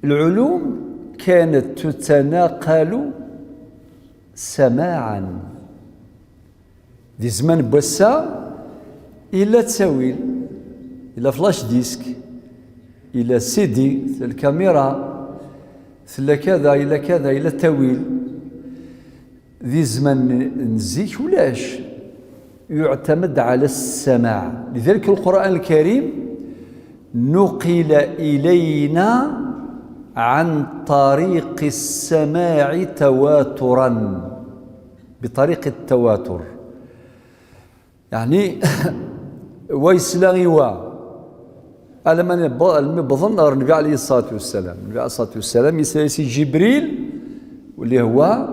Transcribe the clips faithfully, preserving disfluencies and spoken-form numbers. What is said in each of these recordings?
العلوم كانت تتناقل سماعا. Di zzman n wass-a, yella ttawil, yella flash disk, yella C D, tella lkamira, tella kada, yella kada, yella ttawil. Di zzman n zik ulac, يعتمد على السماع. لذلك القرآن الكريم نقل إلينا عن طريق السماع تواترا، بطريق التواتر. يعني wa yesla i wa. Alama nebba-, almi wwḍen ɣer Nnbi ɛalayhi ṣṣalatu wassalam. Nnbi ɛalayhi ṣṣalatu wassalam yesla-yas i Ǧibril, واللي هو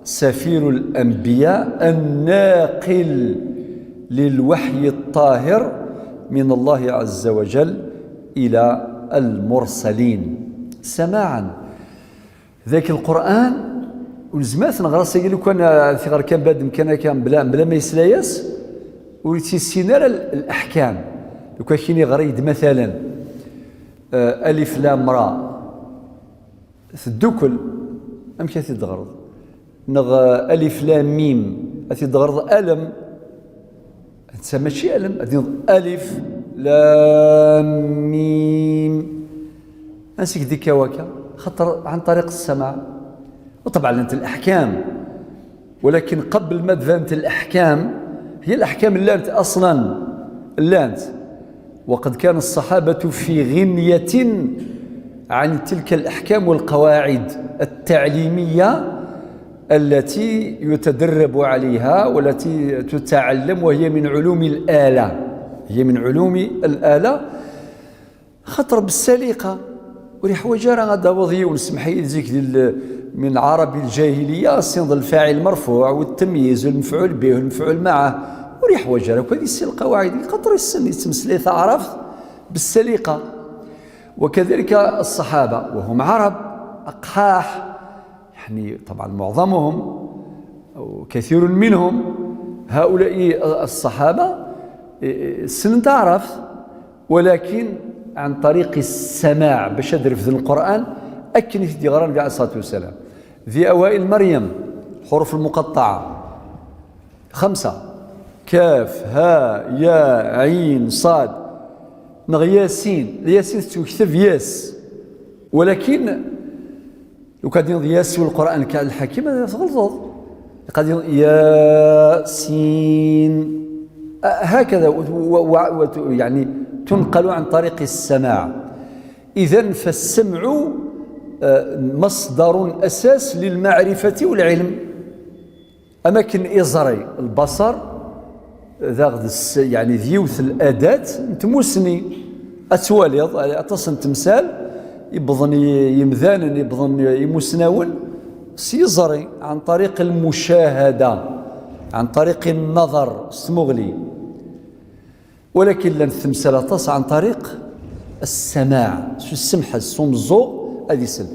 سفير الأنبياء الناقل للوحي الطاهر من الله عز وجل إلى المرسلين سماعا. Dak Lqur'an, ur nezmir ad t-neɣr ass-agi lukan, ah, tiɣer kan bnadem kan akka, mebla, mebla ma yesla-yas, ur yettissin ara l-, leḥkam. Lukan kini ɣer-iyi-d, matalan, ah, alif lam ra, teddukel, amek ad t-id-teɣreḍ? Neɣ, ah, alif lam mim, ad t-id-teɣreḍ alem, Netta mačči alem, ad d-tiniḍ alif, lam, mim. Ansi k-d-ikka wakka? Xaṭer عن طريق السماع. وطبعا llant الأحكام، ولكن قبل ما تبانت الأحكام، هي الأحكام llant أصلا، llant. وقد كان الصحابة في غنية عن تلك الأحكام والقواعد التعليمية التي يتدرب عليها والتي تتعلم، وهي من علوم الآلة، هي من علوم الآلة. خاطر بالسليقة، ur yeḥwaǧ ara ad d-taweḍ yiwen, semmeḥ-iyi-d zik di l-, من عرب الجاهلية، ad tessineḍ الفاعل مرفوع والتمييز والمفعول به والمفعول معه، ur yeḥwaǧ ara akk ad yessin lqawaɛid-nni, xaṭer yessen, yettmeslay taɛrabt بالسليقة. وكذلك الصحابة وهم عرب أقحاح، يعني طبعا معظمهم أو كثير منهم، هؤلاء الصحابة ssnen taɛrabt، ولكن عن طريق السماع، باش ad refden القرآن akken i t-id-yeɣra Nnbi ɛalayhi ṣṣalatu wassalam. Di أوائل مريم، الحروف المقطعة، خمسة: كاف، هاء، ياء، عين، صاد. Neɣ Yasin. Yasin tettwekteb Yas. ولكن لو كان ياس والقرآن كان الحكيم، هذا غلط. قد ياس. آه، هكذا و-، و-، و-، وت-، يعني تنقل عن طريق السماع. إذن فالسمع، آه، مصدر أساس للمعرفة والعلم. Am akken iẓri, البصر, daɣ d s-, يعني d yiwet n الأداة n tmussni. Ad twaliḍ aṭas n temsal iwwḍen i yimdanen, iwwḍen i imusnawen s yiẓri, عن طريق المشاهدة، عن طريق النظر, s tmuɣli. ولكن llant temsal aṭas عن طريق السماع, s usemḥes, s umeẓẓuɣ ad isel.